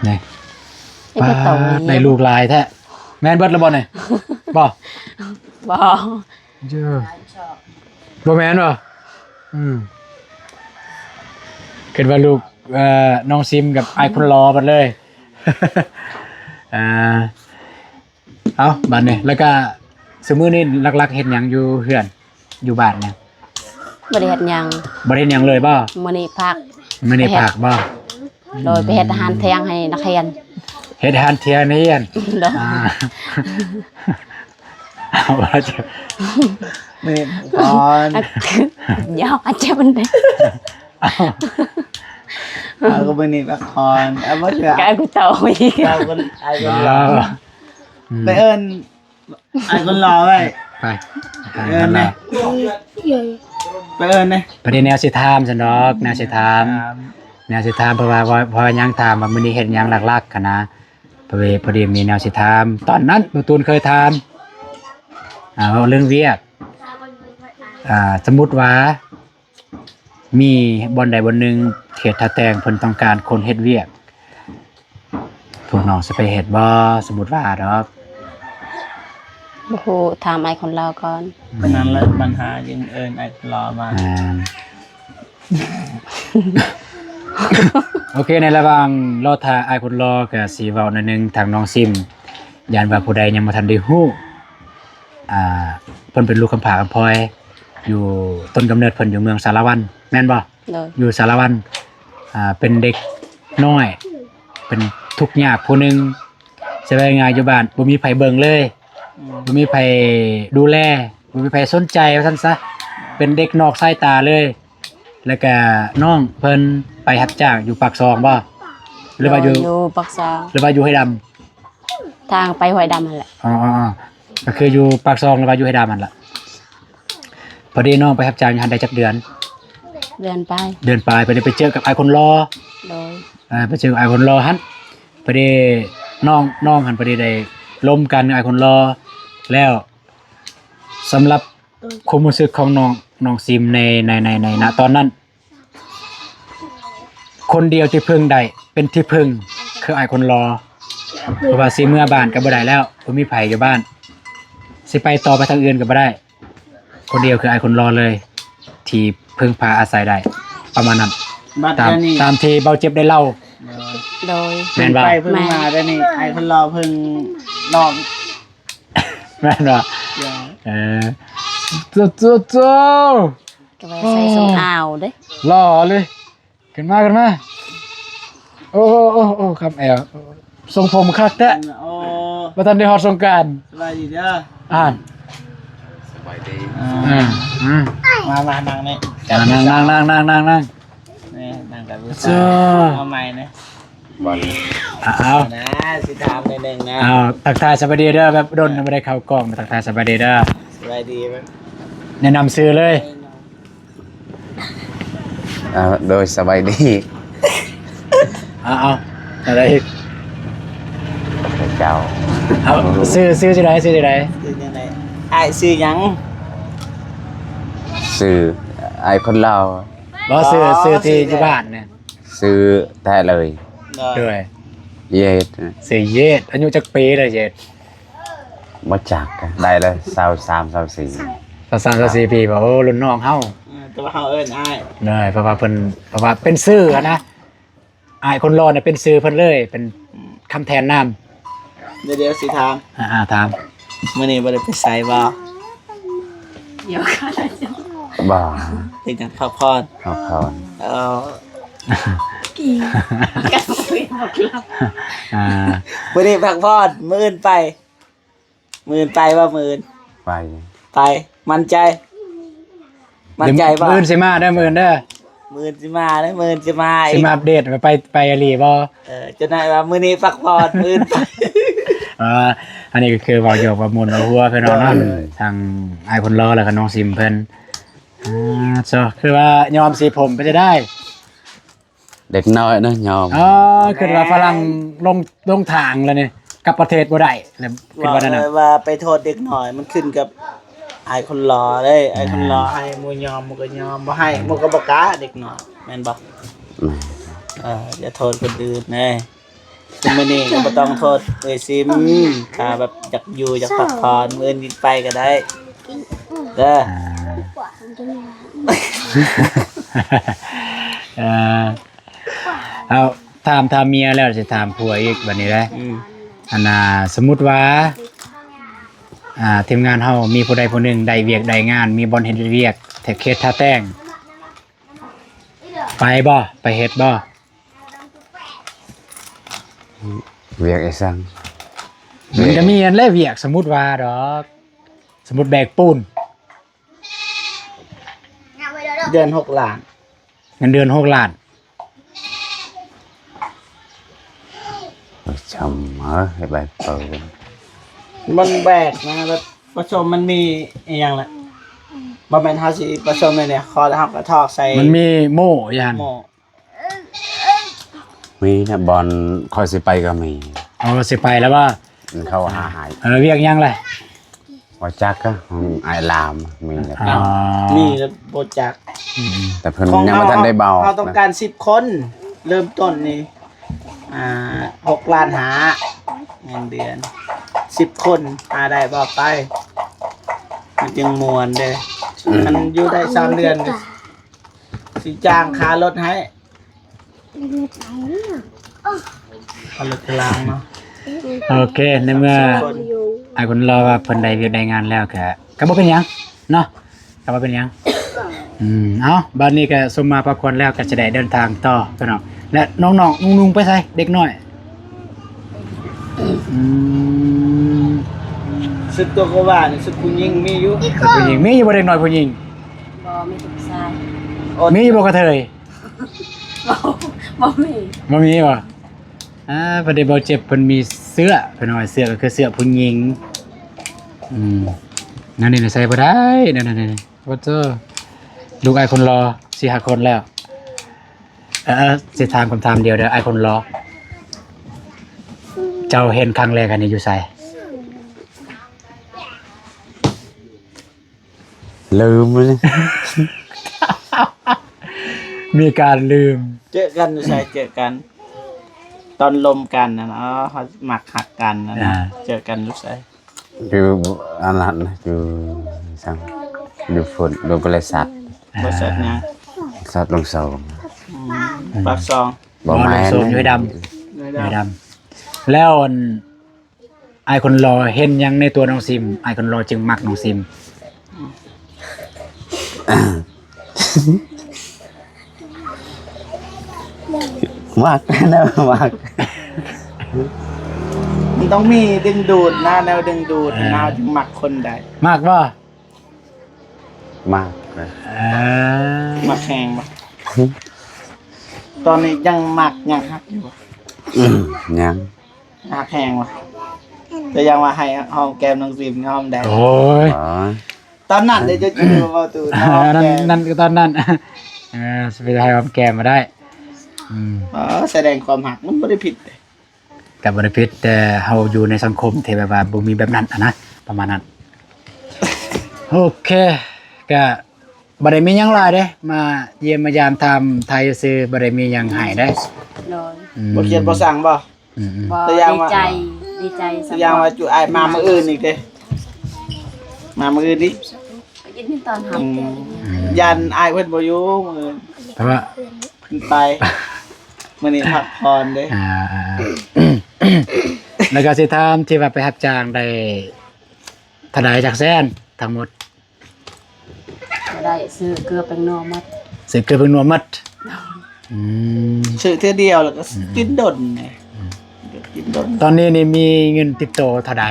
ນີ້ ເອີ ປາດ ໄດ້ລູກຫຼາຍແທ້ ແມ່ນເບິດແລ້ວບໍ່ນີ້? ບໍ່ ບໍ່ ເອີ ບໍ່ແມ່ນບໍ່? ອືມ ຄິດວ່າລູກ ເອີ ນ້ອງຊິມກັບອ້າຍຄົນຫຼໍ່ເບິດເລີຍ ອ່າ ເອົາ ບາດນີ້ ແລ້ວກະຊຸມື້ນີ້ຫຼັກໆເຮັດຫຍັງຢູ່ເຮືອນ ຢູ່ບ້ານນີ້? ບໍ່ໄດ້ເຮັດຫຍັງ ບໍ່ໄດ້ເຮັດຫຍັງເລີຍບໍ່? ມື້ນີ້ພັກ ມື້ນີ້ ໄປເຮັດ ພັກບໍ່? ໂດຍ ໄປເຮັດອາຫານທ່ຽງໃຫ້ນັກຮຽນ ເຮັດອາຫານທ່ຽງໃຫ້ນັກຮຽນ ໂດຍ ອ່າ ເອົາ ມື້ນີ້ພັກຜ່ອນ ຍອກອາເຈັບມັນເດ້ ເອົາ ເອົາ ກໍມື້ນີ້ພັກຜ່ອນ ເອົາ ບໍ່ເຊື່ອ ກະກູເຕົາອີກ ເອົາ ອ້າຍຄົນຫຼໍ່ ອືມ ໄປເອີ້ນ ອ້າຍຄົນຫຼໍ່ໄວ້ ໄປ ໄປເອີ້ນແດ່ ໄປເອີ້ນແດ່ ພໍດີແນວຊິຖາມຊັ້ນດອກ ແນວຊິຖາມ ຖາມ ແນວຊິຖາມ ເພາະວ່າ ເພາະວ່າຍັງຖາມວ່າມື້ນີ້ເຮັດຫຍັງຫຼັກໆຫັ້ນນະ ພໍດີ ພໍດີມີແນວຊິຖາມ ຕອນນັ້ນໝູ່ຕູນເຄີຍຖາມ ອ່າ ເວົ້າເລື່ອງວຽກ ອ່າ ສົມມຸດວ່າ ມີບ່ອນໃດບ່ອນໜຶ່ງເຂດທ່າແຕງເພິ່ນຕ້ອງການຄົນເຮັດວຽກ ພວກນ້ອງຊິໄປເຮັດບໍ່? ສົມມຸດວ່າດອກ ບໍ່ຮູ້ ຖາມອ້າຍຄົນລາວກ່ອນ ອືມ ນັ້ນແຫຼະບັນຫາຈຶ່ງເອີ້ນອ້າຍຄົນລາວມາ ແມ່ນ ໂອເຄ ໃນລະຫວ່າງລໍຖ້າອ້າຍຄົນຫຼໍ່ ກະຊິເວົ້າໜ້ອຍໜຶ່ງ ທາງນ້ອງຊິມ ຢ້ານວ່າຜູ້ໃດຍັງບໍ່ທັນໄດ້ຮູ້ ອ່າ ເພິ່ນເປັນລູກກຳພ້າກຳພ້ອຍ ຢູ່ ຕົ້ນກຳເນີດເພິ່ນຢູ່ເມືອງສາລະວັນ ແມ່ນບໍ່? ໂດຍ ຢູ່ສາລະວັນ ອ່າ ເປັນເດັກນ້ອຍ ເປັນທຸກຍາກຜູ້ໜຶ່ງ ຊິເວົ້າງ່າຍໆ ຢູ່ບ້ານບໍ່ມີໃຜເບິ່ງເລີຍ ອືມ ບໍ່ມີໃຜດູແລ ບໍ່ມີໃຜສົນໃຈວ່າຊັ້ນຊະ ເປັນເດັກນອກສາຍຕາເລີຍ ແລ້ວກະນ້ອງເພິ່ນໄປຮັບຈ້າງຢູ່ປາກຊ່ອງບໍ່? ຫຼືວ່າຢູ່ ໂດຍ ຢູ່ປາກຊ່ອງ ຫຼືວ່າຢູ່ຫ້ວຍດຳ? ທາງໄປຫ້ວຍດຳຫັ້ນແຫຼະ ອໍໆ ກໍຄືຢູ່ປາກຊ່ອງ ຫຼືວ່າຢູ່ຫ້ວຍດຳຫັ້ນລະ ພໍດີນ້ອງໄປຮັບຈ້າງຢູ່ຫັ້ນໄດ້ຈັກເດືອນ? ເດືອນປາຍ ເດືອນປາຍ ພໍດີໄປເຈີກັບອ້າຍຄົນຫຼໍ່ ໂດຍ ເອີ ໄປເຈີອ້າຍຄົນຫຼໍ່ຫັ້ນ ພໍດີນ້ອງ ນ້ອງຫັ້ນພໍດີໄດ້ລົມກັນກັບອ້າຍຄົນຫຼໍ່ ແລ້ວສຳລັບຄວາມຮູ້ສຶກຂອງນ້ອງ ນ້ອງຊິມໃນ ໃນ ໃນ ໃນ ນະ ຕອນນັ້ນ ຄົນດຽວທີ່ເພິ່ງໄດ້ ເປັນທີ່ເພິ່ງຄືອ້າຍຄົນຫຼໍ່ ເພາະວ່າຊິເມືອບ້ານກໍບໍ່ໄດ້ແລ້ວ ບໍ່ມີໃຜຢູ່ບ້ານ ຊິໄປຕໍ່ໄປທາງອື່ນກໍບໍ່ໄດ້ ຄົນດຽວຄືອ້າຍຄົນຫຼໍ່ເລີຍ ທີ່ເພິ່ງພາອາໄສໄດ້ ປະມານນັ້ນ ຕາມ ຕາມທີ່ເບົາເຈັບໄດ້ເລົ່າ ໂດຍ ໂດຍ ແມ່ນບໍ່? ເພິ່ງໄປເພິ່ງມາໄດ້ນີ້ ອ້າຍຄົນຫຼໍ່ເພິ່ງນ້ອງ ແມ່ນບໍ່? ໂດຍ ເອີ ໂຈໂຈໂຈ ກະວ່າໃສ່ສົ້ງອາວເດ້ ຫຼໍ່ເລີຍ ຂຶ້ນມາ ຂຶ້ນມາ ໂອ້ ໂອ້ ໂອ້ ໂອ້ ຄຳແອວ ຊົງຜົມຄັກແທ້ ໂອ້ ບໍ່ທັນໄດ້ຮອດສົງການ ສະບາຍດີເດີ ອ່າ ສະບາຍດີ ອ່າ ອືມ ມາ ມານັ່ງນີ້ ອ່າ ນັ່ງ ນັ່ງ ນັ່ງ ນັ່ງ ນັ່ງ ນີ້ນັ່ງກັບຜູ້ສາວ ເອົາໃໝ່ນີ້ ເອົາ ນະ ຊິຖາມໜ້ອຍໜຶ່ງນະ ເອົາ ທັກທາຍສະບາຍດີເດີ ແບບດົນບໍ່ໄດ້ເຂົ້າກ້ອງ ທັກທາຍສະບາຍດີເດີ ສະບາຍດີ ແນະນຳຊື່ເລີຍ ເອົາ ໂດຍ ສະບາຍດີ ເອົາ ເອົາ ອັນໃດອີກ ເຈົ້າ ເອົາ ຊື່ ຊື່ຈັ່ງໃດ? ຊື່ຈັ່ງໃດ? ຊື່ຈັ່ງໃດ? ອ້າຍຊື່ຫຍັງ? ຊື່ອ້າຍຄົນລາວ ບໍ່ ຊື່ ອໍ ຊື່ທີ່ຢູ່ບ້ານນະ ຊື່ແທ້ເລີຍ ໂດຍ ເຢດ ຊື່ເຢດ ອາຍຸຈັກປີລະເຢດ? ບໍ່ຈັກ ໄດ້ລະຊາວສາມ ຊາວສີ່ ຊາວສາມ ຊາວສີ່ປີບໍ? ໂອ້ ລຸ້ນນ້ອງເຮົາ ເອີ ແຕ່ວ່າເຮົາເອີ້ນອ້າຍ ໂດຍ ເພາະວ່າເພິ່ນ ເພາະວ່າເປັນຊື່ຫັ້ນນະ ອ້າຍຄົນຫຼໍ່ນະເປັນຊື່ເພິ່ນເລີຍ ເປັນຄຳແທນນາມ ດຽວ ດຽວຊິຖາມ ອ່າ ອ່າ ຖາມ ມື້ນີ້ບໍ່ໄດ້ໄປໃສບໍ່? ບໍ່ ເປັນຫຍັງ ພັກຜ່ອນ ພັກຜ່ອນ ເອີ ກັນບໍ່ເປັນບໍ່ລັບ. ອ່າ ມື້ນີ້ພັກຜ່ອນ ມື້ອື່ນໄປ. ມື້ອື່ນໄປບໍ່? ມື້ອື່ນ ໄປ ໄປ. ໝັ້ນໃຈ? ໝັ້ນໃຈບໍ່? ມື້ອື່ນຊິມາເດີ ມື້ອື່ນເດີ. ມື້ອື່ນຊິມາເດີ ມື້ອື່ນຊິມາອີກ ຊິມາອັບເດດວ່າໄປ ໄປອີ່ຫຼີບໍ່? ເອີ ຈັກໜ້ອຍວ່າມື້ນີ້ພັກຜ່ອນ ມື້ອື່ນໄປ. ອ່າ ອັນນີ້ກໍຄືເວົ້າຢອກເວົ້າມ່ວນເວົ້າຫົວເພິ່ນເນາະ. ໂດຍ ທາງອ້າຍຄົນຫຼໍ່ ແລ້ວກໍນ້ອງຊິມເພິ່ນ. ອ່າ ໂຊ ຄືວ່າຍ້ອມສີຜົມເປັນຈັ່ງໃດ? ເດັກນ້ອຍນະຍອມ. ອໍ ຄິດວ່າຝຣັ່ງລົງ ລົງທາງແລ້ວນີ້ ກັບປະເທດບໍ່ໄດ້ແລ້ວ ຄິດວ່ານັ້ນນະ. ວ່າ ວ່າໄປໂທດເດັກນ້ອຍ ມັນຂຶ້ນກັບອ້າຍຄົນຫຼໍ່ເດ້. ອ້າຍຄົນຫຼໍ່ໃຫ້ໝູ່ຍອມ ໝູ່ກໍຍອມ, ບໍ່ໃຫ້ໝູ່ກໍບໍ່ກ້າ. ເດັກນ້ອຍແມ່ນບໍ່? ແມ່ນ. ເອີ ຢ່າໂທດຄົນອື່ນເດ້. ມື້ນີ້ກໍບໍ່ຕ້ອງໂທດເອື້ອຍຊິມ ຖ້າແບບຢາກຢູ່ ຢາກພັກຜ່ອນ ມື້ອື່ນໄປກໍໄດ້ເດີ. ອ່າ ເອີ ເອົາ ຖາມ ຖາມເມຍແລ້ວ ຊິຖາມຜົວອີກບັດນີ້ເດ້. ອືມ ອັນນ່າ ສົມມຸດວ່າ ອ່າ ທີມງານເຮົາມີຜູ້ໃດຜູ້ໜຶ່ງໄດ້ວຽກໄດ້ງານ ມີບ່ອນເຮັດວຽກ ແທກເຂດທ່າແຕ່ງ ໄປບໍ່? ໄປເຮັດບໍ່? ວຽກອີ່ສັງ? ມັນກໍມີອັນແລະວຽກ ສົມມຸດວ່າດອກ ສົມມຸດແບກປູນ ເດືອນຫົກລ້ານ ເງິນເດືອນຫົກລ້ານ. ປະຊຸມ ເອີ ໃຫ້ແບກເປີ ມັນແບກນະ ແບບປະຊຸມມັນມີອີ່ຫຍັງລະ ບໍ່ແມ່ນເຮົາຊິປະຊຸມແນວນີ້ ຂໍເຮົາກະຖອກໃສ່ ມັນມີໂມ້ຢູ່ຫັ້ນ ໂມ້ ມີນະ ບ່ອນຂ້ອຍຊິໄປກໍມີ. ເອີ ຊິໄປແລ້ວບໍ່? ມັນເຂົ້າຫາໃຫ້. ເອີ ວຽກຫຍັງລະ? ບໍ່ຈັກກະ ຂອງອ້າຍລາມມີແລ້ວ. ອໍ ມີແລ້ວບໍ່ຈັກ. ອືມໆ ແຕ່ເພິ່ນຍັງບໍ່ທັນໄດ້ເວົ້າ. ເຮົາຕ້ອງການສິບຄົນ ເລີ່ມຕົ້ນນີ້ ອ່າ ຫົກລ້ານຫ້າ ເງິນເດືອນ ສິບຄົນ ຫາໄດ້ບໍ່? ໄປ ມັນຈຶ່ງມ່ວນເດ້. ອືມ ຄັນຢູ່ໄດ້ສາມເດືອນ ຊິຈ້າງຄ່າລົດໃຫ້ ຄ່າລົດຄ່າລາງເນາະ. ໂອເຄ ໃນເມື່ອອ້າຍຄົນຫຼໍ່ວ່າເພິ່ນໄດ້ວຽກໄດ້ງານແລ້ວ ກະ ກະບໍ່ເປັນຫຍັງເນາະ ກະບໍ່ເປັນຫຍັງ. ອືມ ເອົາ ບາດນີ້ກະສົມມາພັກຜ່ອນແລ້ວ ກະຈະໄດ້ເດີນທາງຕໍ່ພີ່ນ້ອງ. ແລະ ນ້ອງໆ ນຸ່ງໆ ໄປໃສ ເດັກນ້ອຍ? ອືມ ຊຸດໂກໂກວານີ້ ຊຸດຜູ້ຍິງມີຢູ່? ຜູ້ຍິງມີຢູ່ບໍ່ ເດັກນ້ອຍຜູ້ຍິງ? ບໍ່ ມີແຕ່ຜູ້ຊາຍ. ມີຢູ່ບໍ່ກະເທີຍ? ບໍ່ ບໍ່ມີ ບໍ່ມີບໍ່? ອ່າ ພໍດີເບົາເຈັບເພິ່ນມີເສື້ອ ເພິ່ນວ່າເສື້ອກໍຄືເສື້ອຜູ້ຍິງ. ອືມ ແນວນີ້ໃສ່ບໍ່ໄດ້ ແນວນີ້ ໂອ້ໂຕ ລູກອ້າຍຄົນຫຼໍ່ ສີ່ຫ້າຄົນແລ້ວ. ເອີ ຊິຖາມຄຳຖາມດຽວເດີ ອ້າຍຄົນຫຼໍ່ ເຈົ້າເຫັນຄັ້ງແລກອັນນີ້ຢູ່ໃສ? ລືມເລີຍ ມີການລືມ. ເຈີກັນຢູ່ໃສ? ເຈີກັນຕອນລົມກັນຫັ້ນນະ ເຮົາມັກຮັກກັນຫັ້ນນະ. ອ່າ ເຈີກັນຢູ່ໃສ? ຢູ່ອັນນັ້ນ ຢູ່ສັງ ຢູ່ພຸ້ນ ຢູ່ບໍລິສັດ. ອ່າ ບໍລິສັດຫຍັງ? ບໍລິສັດລົງໂຊງ. ອືມ ປາກຊ່ອງ. ບໍ່ແມ່ນ ຢູ່ດຳ ຢູ່ດຳ. ແລ້ວອັນ ອ້າຍຄົນຫຼໍ່ເຫັນຫຍັງໃນຕົວນ້ອງຊິມ ອ້າຍຄົນຫຼໍ່ຈຶ່ງມັກນ້ອງຊິມ? ມັກນະ ມັກ ມັນຕ້ອງມີດຶງດູດນະ ແນວດຶງດູດນະ ເອີ ເຮົາຈຶ່ງມັກຄົນໄດ້. ມັກບໍ່? ມັກນະ. ເອີ ມັກແຮງບໍ່? ຕອນນີ້ຍັງມັກຍັງຮັກຢູ່ບໍ່? ຍັງ. ຮັກແຮງວະ ແຕ່ຍັງວ່າໃຫ້ຫອມແກ້ມນ້ອງຊິມຫອມໄດ້. ໂອ້ຍ ຕອນນັ້ນເດ້ ເຈົ້າຈື່ບໍ່ຕູ້? ເອີ ນັ້ນ ນັ້ນກໍຕອນນັ້ນ ເອີ ຊິໄປໃຫ້ຫອມແກ້ມບໍ່ໄດ້. ອືມ ເອີ ສະແດງຄວາມຮັກມັນບໍ່ໄດ້ຜິດເດ້. ກໍບໍ່ໄດ້ຜິດ ແຕ່ເຮົາຢູ່ໃນສັງຄົມທີ່ແບບວ່າບໍ່ມີແບບນັ້ນຫັ້ນນະ ປະມານນັ້ນ. ໂອເຄ ກະ ບໍ່ໄດ້ມີຫຍັງຫຼາຍເດ້ ມາຢ້ຽມມາຢາມຖາມໄຖ່ຊື່ໆ ບໍ່ໄດ້ມີຫຍັງໃຫ້ເດ້. ໂດຍ ອືມ ບໍ່ຄຽດບໍ່ຊັງບໍ່? ອືມໆ ບໍ່ ແຕ່ຢ່າງວ່າ ດີໃຈ ດີໃຈ ແຕ່ຢ່າງວ່າຈຸອ້າຍມາມື້ອື່ນອີກເດ້ ມາມື້ອື່ນອີກ ຍິນດີຕ້ອນຮັບ. ອືມ ຢ້ານອ້າຍເພິ່ນບໍ່ຢູ່ມື້ອື່ນ ເພາະວ່າເພິ່ນໄປ ມື້ນີ້ພັກຜ່ອນເດ້. ອ່າໆໆ ແລ້ວກໍຊິຖາມທີ່ວ່າໄປຮັບຈ້າງໄດ້ເທົ່າໃດ ຈັກແສນທັງໝົດ? ບໍ່ໄດ້ ຊື້ເກືອແປ້ງນົວໝົດ ຊື້ເກືອແປ້ງນົວໝົດ. ອືມ ຊື້ເທື່ອດຽວ ແລ້ວກໍ ອືມໆ ກິນດົນ ອືມ ກິນດົນ. ຕອນນີ້ນີ້ມີເງິນຕິດໂຕເທົ່າໃດ?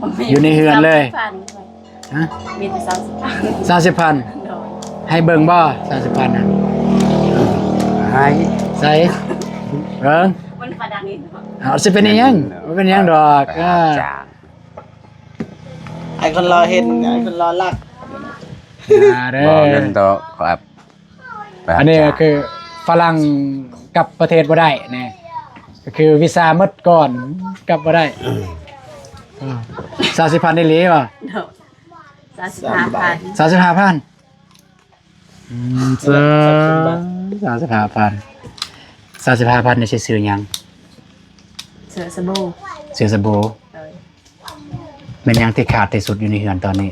ບໍ່ມີ ຢູ່ໃນເຮືອນເລີຍ? ສາມສິບພັນ ຮະ? ມີແຕ່ສາມສິບພັນ ສາມສິບພັນ ໂດຍ. ໃຫ້ເບິ່ງບໍ່ ສາມສິບພັນນະ? ໃຫ້ ໃສ່ເບິ່ງ ມັນປານນັ້ນນີ້ ເອົາ ຊິເປັນອີ່ຫຍັງ? ບໍ່ເປັນຫຍັງດອກ ອ່າ ອ່າ ຈ້າ ໃຫ້ຄົນລໍເຫັນ ໃຫ້ຄົນລໍລັກ ຢ່າເດີ ບໍ່ເງິນດອກ ຂໍແອັບ ອັນນີ້ກໍຄືຝຣັ່ງກັບປະເທດບໍ່ໄດ້ນີ້ ກໍຄືວີຊາໝົດກ່ອນ ກັບບໍ່ໄດ້. ເອີ ສາມສິບພັນອີ່ຫຼີບໍ່? ໂດຍ ສາມສິບຫ້າພັນ ສາມສິບຫ້າພັນ. ອືມ ສາມສິບຫ້າພັນ ສາມສິບຫ້າພັນນີ້ຊິຊື້ຫຍັງ? ຊື້ສະບູ່ ຊື້ສະບູ່. ໂດຍ. ແມ່ນຫຍັງທີ່ຂາດທີ່ສຸດຢູ່ໃນເຮືອນຕອນນີ້?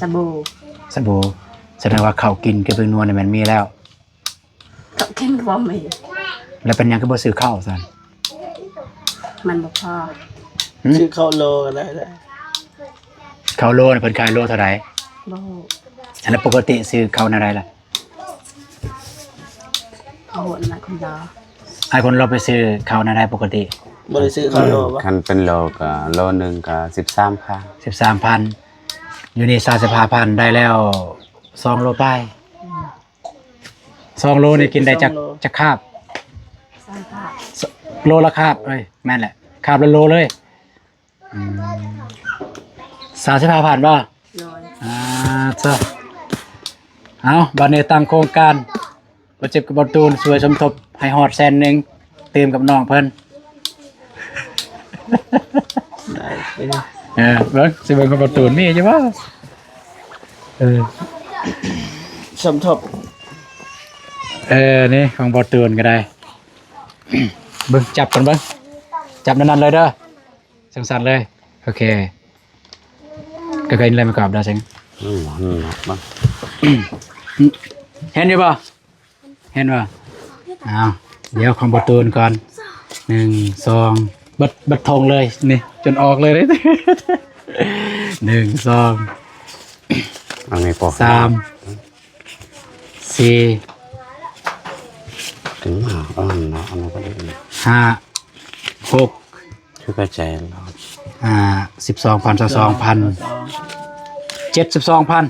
ສະບູ່ ສະບູ່. ສະແດງວ່າເຂົ້າກິນກັບແປ້ງນົວນີ້ແມ່ນມີແລ້ວ? ເຂົ້າກິນກໍບໍ່ມີ. ແລ້ວເປັນຫຍັງຄືບໍ່ຊື້ເຂົ້າຊັ້ນ? ມັນບໍ່ພໍ. ຫືມ? ຊື້ເຂົ້າໂລກໍໄດ້ແຫຼະ. ເຂົ້າໂລນີ້ເພິ່ນຂາຍໂລເທົ່າໃດ? ບໍ່ຮູ້. ອັນນັ້ນປົກກະຕິຊື້ເຂົ້າແນວໃດລະ? ບໍ່ຮູ້ນະ ອ້າຍຄົນລໍ ອ້າຍຄົນລໍໄປຊື້ເຂົ້າແນວໃດປົກກະຕິ? ບໍ່ໄດ້ຊື້ເຂົ້າໂລບໍ່? ຄັນເປັນໂລກໍໂລໜຶ່ງກໍສິບສາມພັນ ສິບສາມພັນ. ຢູ່ນີ້ສາມສິບຫ້າພັນ ໄດ້ແລ້ວສອງໂລປາຍ. ອືມ ສອງໂລນີ້ກິນໄດ້ຈັກ ສອງໂລ ຈັກຄາບ? ສາມຄາບ ໂລລະຄາບ. ເອີຍ ແມ່ນແຫຼະ ຄາບລະໂລເລີຍ. ອືມ ສາມສິບຫ້າພັນບໍ່? ໂດຍ. ອ່າ ເຈົ້າ ເອົາ ບາດນີ້ຕັ້ງໂຄງການ ບໍ່ເຈັບກັບບໍ່ຕູນ ຊ່ວຍສົມທົບໃຫ້ຮອດແສນໜຶ່ງ ຕື່ມກັບນ້ອງເພິ່ນ. ໄດ້ ເອີ ເບິ່ງ ຊິເບິ່ງຂອງບໍ່ຕູນມີຢູ່ບໍ່? ເອີ ສົມທົບ. ເອີ ນີ້ຂອງບໍ່ຕູນກໍໄດ້. ເບິ່ງ ຈັບກ່ອນເບິ່ງ ຈັບແນວນັ້ນເລີຍເດີ. ສັ່ນໆເລີຍ. ໂອເຄ ກໍເຫັນເລີຍ ມັນກໍອອກໄດ້ເສັງ. ອືມ ເຫັນຢູ່ບໍ່? ເຫັນບໍ່? ອ້າວ ດຽວຂອງບໍ່ຕູນກ່ອນ. ໜຶ່ງ ສອງ ເບິດ ເບິດຖົງເລີຍ ນີ້ຈົນອອກເລີຍ. ໜຶ່ງ ສອງ ອັນນີ້ພໍ ສາມ ສີ່ ເຖິງມາ ອັນນັ້ນເນາະ ອັນນັ້ນກໍໄດ້ ຫ້າ ຫົກ ຄືເຂົ້າໃຈແລ້ວ ຫ້າ ສິບສອງພັນ ຊາວສອງພັນ ເຈັດສິບສອງພັນ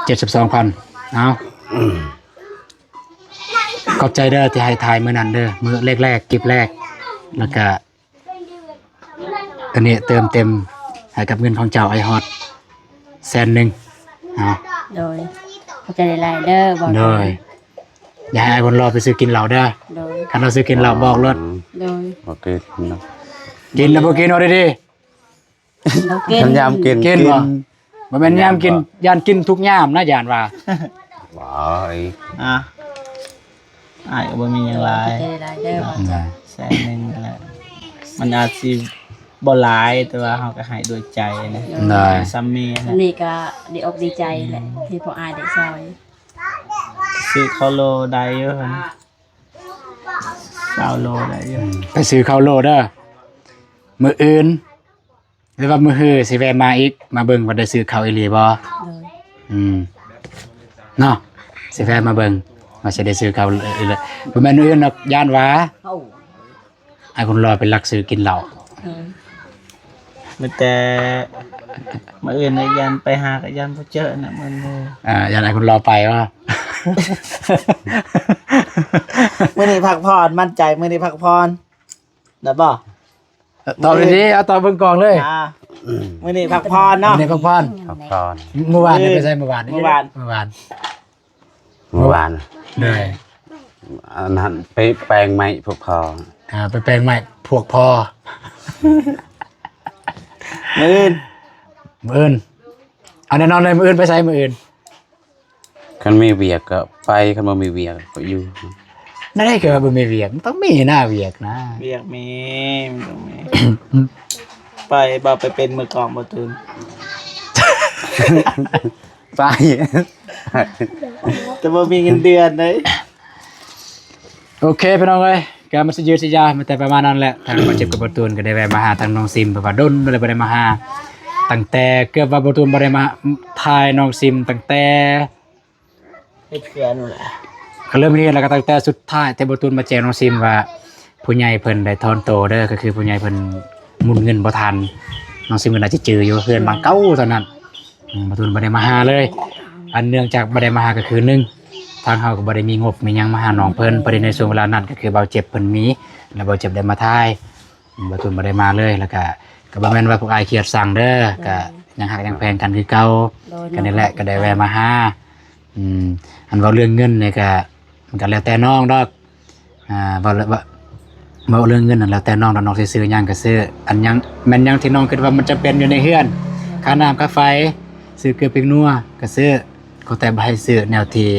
ເຈັດສິບສອງພັນ. ເອົາ ຂອບໃຈເດີທີ່ໃຫ້ຖ່າຍມື້ນັ້ນເດີ ມື້ແລກໆ ກິບແລກ ແລ້ວກະ ອັນນີ້ເຕີມເຕັມໃຫ້ກັບເງິນຂອງເຈົ້າໃຫ້ຮອດແສນໜຶ່ງເນາະ. ໂດຍ ຂອບໃຈຫຼາຍໆເດີ. ໂດຍ ຢ່າໃຫ້ອ້າຍຄົນຫຼໍ່ໄປຊື້ກິນເຫຼົ້າເດີ. ໂດຍ ຄັນເຮົາຊື້ກິນເຫຼົ້າບອກໂລດ. ໂດຍ ບໍ່ກິນເນາະ ກິນນະ ບໍ່ກິນ ເອົາດີໆ. ກິນ ຄັນຍາມກິນ ກິນບໍ່? ບໍ່ແມ່ນຍາມກິນ ຢ້ານກິນທຸກຍາມນະ ຢ້ານວ່າ. ວ້າຍ ອ່ະ ອ້າຍກໍບໍ່ມີຫຍັງຫຼາຍ ຂອບໃຈຫຼາຍເດີ. ແສນໜຶ່ງຫັ້ນແຫຼະ ມັນອາດຊິບໍ່ຫຼາຍ ແຕ່ວ່າເຮົາກໍໃຫ້ດ້ວຍໃຈນະ. ໂດຍ ສ່ຳນີ້ ສ່ຳນີ້ກໍດີອົກດີໃຈແຫຼະ ອືມ ທີ່ພວກອ້າຍໄດ້ຊ່ອຍ. ຊື້ເຂົ້າໂລໄດ້ຢູ່ ຊາວໂລໄດ້ຢູ່. ອືມ ໄປຊື້ເຂົ້າໂລເດີ ມື້ອື່ນ ຫຼືວ່າມື້ຮືຊິແວ່ມາອີກ ມາເບິ່ງວ່າໄດ້ຊື້ເຂົ້າອີ່ຫຼີບໍ່. ໂດຍ ອືມ ເນາະ ຊິແວ່ມາເບິ່ງວ່າຊິໄດ້ຊື້ເຂົ້າອີ່ຫຼີ. ບໍ່ແມ່ນອື່ນດອກ ຢ້ານວ່າ ເອົ້າ ອ້າຍຄົນຫຼໍ່ໄປລັກຊື້ກິນເຫຼົ້າ. ເອີ ມີແຕ່ມື້ອື່ນນະ ຢ້ານໄປຫາກໍຢ້ານບໍ່ເຈີນະ ມື້ນີ້. ອ່າ ຢ້ານອ້າຍຄົນຫຼໍ່ໄປວ່າ ມື້ນີ້ພັກຜ່ອນ ໝັ້ນໃຈມື້ນີ້ພັກຜ່ອນ ໄດ້ບໍ່? ຕອບດີໆ ເອົາຕອບເບິ່ງກ້ອງເລີຍ. ອ່າ ມື້ນີ້ພັກຜ່ອນເນາະ ມື້ນີ້ພັກຜ່ອນ ພັກຜ່ອນ. ມື້ວານນີ້ໄປໃສ? ມື້ວານນີ້ ມື້ວານ ມື້ວານ ມື້ວານ ໂດຍ ອັນນັ້ນໄປແປງໄມ້ພວກພໍ່. ອ່າ ໄປແປງໄມ້ພວກພໍ່. ມື້ອື່ນ ມື້ອື່ນ ເອົາແນ່ນອນເລີຍ ມື້ອື່ນໄປໃສ? ມື້ອື່ນ ຄັນມີວຽກກໍໄປ ຄັນບໍ່ມີວຽກກໍຢູ່. ແນວໃດຄືວ່າບໍ່ມີວຽກ? ມັນຕ້ອງມີນະວຽກນະ. ວຽກມີ ມັນຕ້ອງມີ. ໄປບໍ່? ໄປເປັນມືກອງບໍ່? ຕື່ນ ໄປ ແຕ່ບໍ່ມີເງິນເດືອນເດ້. ໂອເຄ ພີ່ນ້ອງເອີຍ ກໍມັນຊິຍືດຊິຍາວ ມີແຕ່ປະມານນັ້ນແຫຼະ. ທາງບ່າວເຈັບກັບບ່າວຕູນກໍໄດ້ແວ່ມາຫາທາງນ້ອງຊິມ ເພາະວ່າດົນແລ້ວບໍ່ໄດ້ມາຫາ. ຕັ້ງແຕ່ເກືອບວ່າບໍ່ຕູນບໍ່ໄດ້ມາຖ່າຍນ້ອງຊິມ ຕັ້ງແຕ່ ເຮັດເຂື່ອນນັ້ນແຫຼະ ກໍເລີ່ມເຮັດ ແລ້ວກໍຕັ້ງແຕ່ສຸດທ້າຍທີ່ບໍ່ຕູນມາແຈ້ງນ້ອງຊິມວ່າ ຜູ້ໃຫຍ່ເພິ່ນໄດ້ຖອນໂຕເດີ ກໍຄືຜູ້ໃຫຍ່ເພິ່ນໝູນເງິນບໍ່ທັນ. ນ້ອງຊິມກໍໜ້າຈະຈື່ຢູ່ ເຮືອນຫຼັງເກົ່າຕອນນັ້ນ ອືມ ບໍ່ຕູນບໍ່ໄດ້ມາຫາເລີຍ. ອັນເນື່ອງຈາກບໍ່ໄດ້ມາຫາກໍຄື ໜຶ່ງ ທາງເຮົາກໍບໍ່ໄດ້ມີງົບມີຫຍັງມາຫານ້ອງເພິ່ນ. ພໍດີໃນຊ່ວງເວລານັ້ນກໍຄືບ່າວເຈັບເພິ່ນມີ ແລ້ວບ່າວເຈັບໄດ້ມາຖ່າຍ ອືມ ບ່າວຕູນບໍ່ໄດ້ມາເລີຍ. ແລ້ວກະ ກະບໍ່ແມ່ນວ່າພວກອ້າຍຄຽດຊັງເດີ ໂດຍ ກະຍັງຮັກຍັງແພງກັນຄືເກົ່າ. ໂດຍ ກະນີ້ແຫຼະ ໂດຍ ກະໄດ້ແວະມາຫາ. ອືມ ອັນເວົ້າເລື່ອງເງິນນີ້ກະ ມັນກະແລ້ວແຕ່ນ້ອງດອກ. ອ່າ ເວົ້າ ເວົ້າ ເວົ້າເລື່ອງເງິນນັ້ນແລ້ວແຕ່ນ້ອງດອກ. ນ້ອງຊິຊື້ຫຍັງກະຊື້ ອັນຫຍັງ ແມ່ນຫຍັງທີ່ນ້ອງຄິດວ່າມັນຈຳເປັນຢູ່ໃນເຮືອນ ຄ່ານ້ຳຄ່າໄຟ ຊື້ເກືອແປ້ງນົວກະຊື້. ຂໍແຕ່ບໍ່ໃຫ້ຊື້ແນວທີ່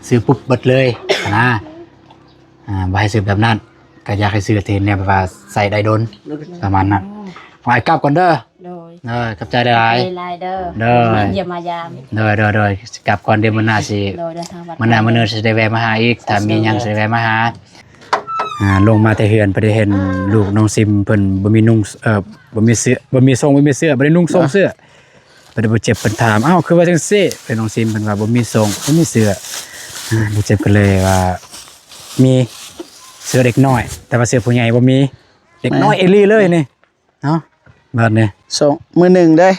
ຊື້ປຸບເບິດເລີຍຫັ້ນນະ. ອ່າ ບໍ່ໃຫ້ຊື້ແບບນັ້ນ ກໍຢາກໃຫ້ຊື້ທີ່ແນວແບບວ່າໃຊ້ໄດ້ດົນ ປະມານນັ້ນ. ອືມ ອ້າຍກັບກ່ອນເດີ. ໂດຍ ເອີ ຂອບໃຈຫຼາຍໆ ຂອບໃຈຫຼາຍເດີ ໂດຍ ມາຢ້ຽມມາຢາມ ໂດຍ ໂດຍ ໂດຍ ກັບກ່ອນເດີ. ມື້ໜ້າຊິ ໂດຍ ເດີນທາງປອດໄພ ມື້ໜ້າມື້ໜຶ່ງຊິໄດ້ແວະມາຫາອີກ ຖ້າມີຫຍັງ ໂດຍ ຊິໄດ້ແວະມາຫາ. ອ່າ ລົງມາແຕ່ເຮືອນ ໄປໄດ້ເຫັນ ອ່າ ລູກນ້ອງຊິມເພິ່ນບໍ່ມີນຸ່ງ ເອີ ບໍ່ມີເສື້ອ ບໍ່ມີສົ້ງ ບໍ່ມີເສື້ອ ບໍ່ໄດ້ນຸ່ງສົ້ງເສື້ອ. ບັດນີ້ບ່າວເຈັບເພິ່ນຖາມ ອ້າວ ຄືວ່າຈັ່ງຊີ້? ເພິ່ນ ນ້ອງຊິມເພິ່ນວ່າບໍ່ມີສົ້ງ ບໍ່ມີເສື້ອ. ອ່າ ບ່າວເຈັບກໍເລີຍວ່າ ມີເສື້ອເດັກນ້ອຍ ແຕ່ວ່າເສື້ອຜູ້ໃຫຍ່ບໍ່ມີ. ເດັກນ້ອຍອີ່ຫຼີເລີຍນີ້. ເອົ້າ ບາດນີ້ ສົ່ງມື້ໜຶ່ງເດ້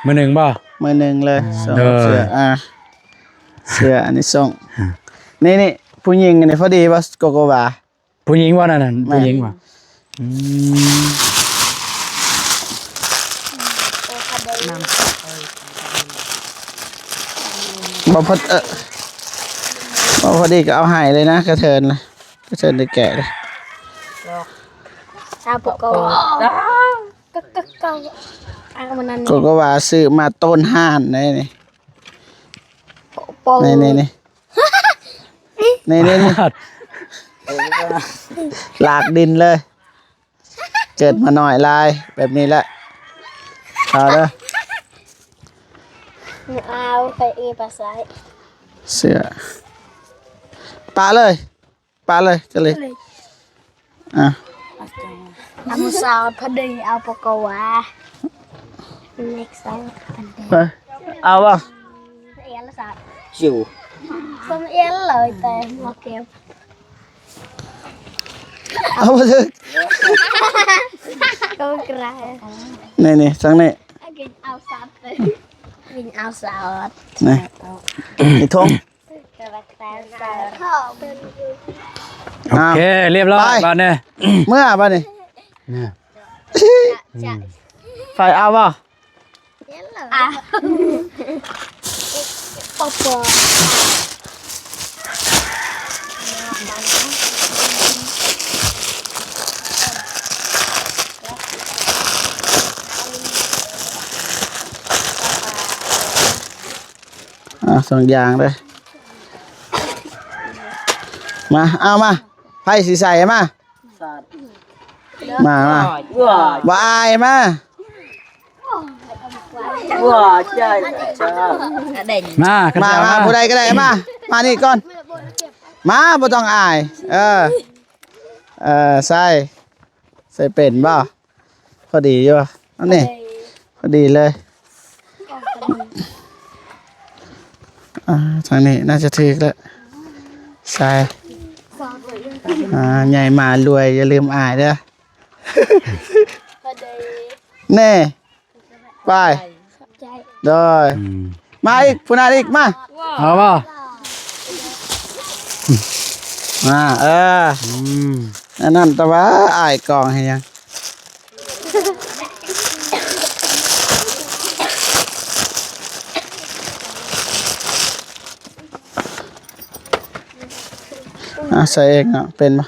ມື້ໜຶ່ງບໍ່? ມື້ໜຶ່ງເລີຍ. ອ່າ ສົ່ງ ໂດຍ ເສື້ອ ອ່າ ເສື້ອອັນນີ້ສົ່ງ. ອ່າ ນີ້ໆ ຜູ້ຍິງອັນນີ້ພໍດີບໍ່? ໂກໂກວາ ຜູ້ຍິງບໍ່ນັ້ນນະ? ແມ່ນ ຜູ້ຍິງບໍ່? ອືມ ບໍ່ພໍ ເອີ ບໍ່ພໍດີກໍເອົາໃຫ້ເລີຍນະ ກະເທີນນະ ກະເທີນໄດ້ແກະເລີຍ. ຊາໂປໂກ ກໍ ກໍ ກໍ ເອົາມັນນັ້ນ ໂກໂກວາຊື້ມາໂຕນຮ້ານໄດ໋ນີ້. ໂປ ນີ້ໆໆ ນີ້ໆໆ ລາກດິນເລີຍ. ເກີດມານ້ອຍຫຼາຍແບບນີ້ແຫຼະ. ເອົາເດີ ເອົາໄປອີປາໄຊ ເສື້ອ ປະເລີຍ ປະເລີຍ ກະເລີຍ ເລີຍ ອ່ະ ອາໝູສາວພໍດີເອົາປະກະວາ ເນັກຊາວ ເອົາບໍ່? ເອລະສາວ ຊິວ ຄວາມເອລະເລີຍແຕ່ບໍ່ເກັບ ເອົາບໍ່ຖືກ ກໍກະໄດ້ ນີ້ໆ ທາງນີ້ ກິນເອົາສາວ ກິນເອົາສາວ ນີ້ ນີ້ຖົງ ໂອເຄ ລຽບຮ້ອຍ ໄປ ບາດນີ້ ເມືອບາດນີ້ ນີ້ ໄປເອົາບໍ່? ອ່ະ ອ່າ ສອງຢ່າງເດີ. ມາ ເອົາມາ ໃຜຊິໃສ່ມາ ມາ ມາ ບໍ່ອາຍມາ ມາ ມາ ມາ ຜູ້ໃດກໍໄດ້ມາ ມານີ້ກ່ອນ ມາ ບໍ່ຕ້ອງອາຍ ເອີ ເອີ ໃສ່ ໃສ່ເປັນບໍ່? ພໍດີຢູ່ ອັນນີ້ ພໍດີເລີຍ ອ່າ ທາງນີ້ໜ້າຈະຖືກແລ້ວ ໃສ່ ອ່າ ໃຫຍ່ມາລວຍ ຢ່າລືມອາຍເດີ ພໍດີ ແນ່ ໄປ ຂອບໃຈ ໂດຍ ອືມ ມາອີກ ຜູ້ນັ້ນອີກ ມາ ເອົາບໍ່? ມາ ເອີ ອືມ ອັນນັ້ນ ແຕ່ວ່າອ້າຍກອງໃຫ້ຫຍັງ? ອາ ໃສ່ເອງເນາະ ເປັນບໍ່?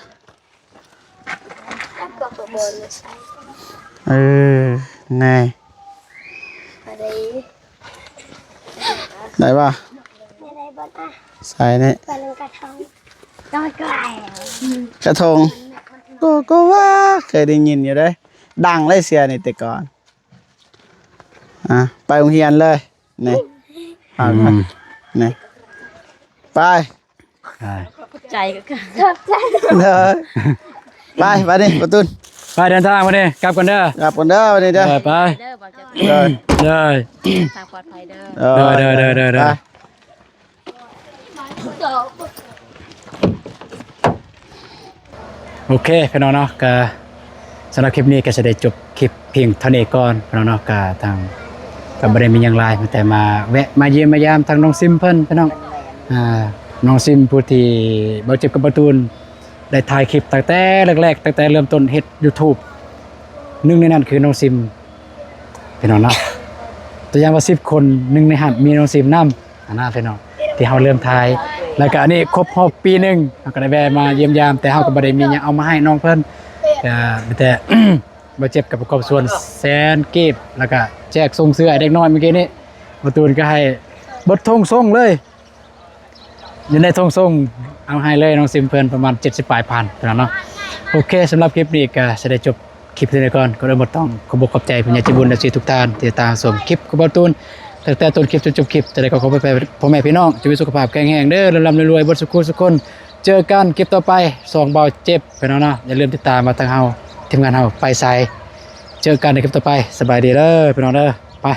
ເອີ ແນ່ ໄດ້ບໍ່? ໃສ່ນີ້ ກະທົງ ກະທົງ ໂກໂກວາ ເຄີຍໄດ້ຍິນຢູ່ເດ້ ດັງເລີຍເສື້ອນີ້ແຕ່ກ່ອນ ອ່າ ໄປໂຮງຮຽນເລີຍ ນີ້ ອືມ ນີ້ ໄປ ຂອບໃຈ ເດີ ໄປ ບາດນີ້ ປະຕູນ ໄປ ເດີນທາງບາດນີ້ ກັບກ່ອນເດີ ກັບກ່ອນເດີ ບາດນີ້ເດີ ເອີ ໄປ ເດີ ວ່າຈະ ໂດຍ ໂດຍ ເດີນທາງປອດໄພເດີ ໂດຍ ໂດຍ ໂດຍ ໂດຍ ໄປ ໂອເຄພີ່ນ້ອງເນາະ ກະສຳລັບຄລິບນີ້ກະຊິໄດ້ຈົບຄລິບພຽງເທົ່ານີ້ກ່ອນພີ່ນ້ອງເນາະ ກະທາງ ກະບໍ່ໄດ້ມີຫຍັງຫຼາຍ ມີແຕ່ມາແວະມາຢ້ຽມມາຢາມທາງນ້ອງຊິມເພິ່ນພີ່ນ້ອງ ອ່າ ນ້ອງຊິມຜູ້ທີ່ບ່າວເຈັບກັບບ່າວຕູນໄດ້ຖ່າຍຄລິບຕັ້ງແຕ່ແລກໆ ຕັ້ງແຕ່ເລີ່ມຕົ້ນເຮັດຢູທູບ ໜຶ່ງໃນນັ້ນຄືນ້ອງຊິມພີ່ນ້ອງເນາະ ຕົວຢ່າງວ່າສິບຄົນ ໜຶ່ງໃນນັ້ນມີນ້ອງຊິມນຳ ອັນນັ້ນພີ່ນ້ອງ ທີ່ເຮົາເລີ່ມຖ່າຍ ແລ້ວກະອັນນີ້ຄົບຮອບປີໜຶ່ງ ເຮົາກະໄດ້ແວ່ມາຢ້ຽມຢາມ ແຕ່ເຮົາກະບໍ່ໄດ້ມີຫຍັງເອົາມາໃຫ້ນ້ອງເພິ່ນ ກະມີແຕ່ ບ່າວເຈັບກະປະກອບສ່ວນແສນກີບ ແລ້ວກະແຈກສົ່ງເສື້ອໃຫ້ເດັກນ້ອຍມື້ກີ້ນີ້ ບ່າວຕູນກະໃຫ້ເບິດຖົງສົ່ງເລີຍ ຢູ່ໃນຖົງສົ່ງ ເອົາໃຫ້ເລີຍນ້ອງຊິມເພິ່ນປະມານເຈັດສິບປາຍພັນພີ່ນ້ອງເນາະ ໂອເຄ ສຳລັບຄລິບນີ້ກະຊິໄດ້ຈົບ ຄລິບນີ້ກ່ອນ ກ່ອນອື່ນໝົດຕ້ອງຂໍຂອບໃຈຜູ້ໃຫຍ່ໃຈບຸນ ເອັຟຊີ ທຸກທ່ານ ທີ່ຕິດຕາມຊົມຄລິບຂອງບ່າວຕູນ ຕັ້ງແຕ່ຕົ້ນຄລິບຈົນຈົບຄລິບ ຈັ່ງໃດກໍຂໍໃຫ້ພໍ່ແມ່ພີ່ນ້ອງຈົ່ງມີສຸຂະພາບແຂງແຮງເດີ ລ່ຳໆລວຍໆ ເບິດສູ່ຄົນສູ່ຄົນ ເຈີກັນຄລິບຕໍ່ໄປ ສອງບ່າວເຈັບພີ່ນ້ອງເນາະ ຢ່າລືມຕິດຕາມວ່າທາງເຮົາ ທີມງານເຮົາໄປໃສ ເຈີກັນໃນຄລິບຕໍ່ໄປ ສະບາຍດີເດີພີ່ນ້ອງເດີ ໄປ.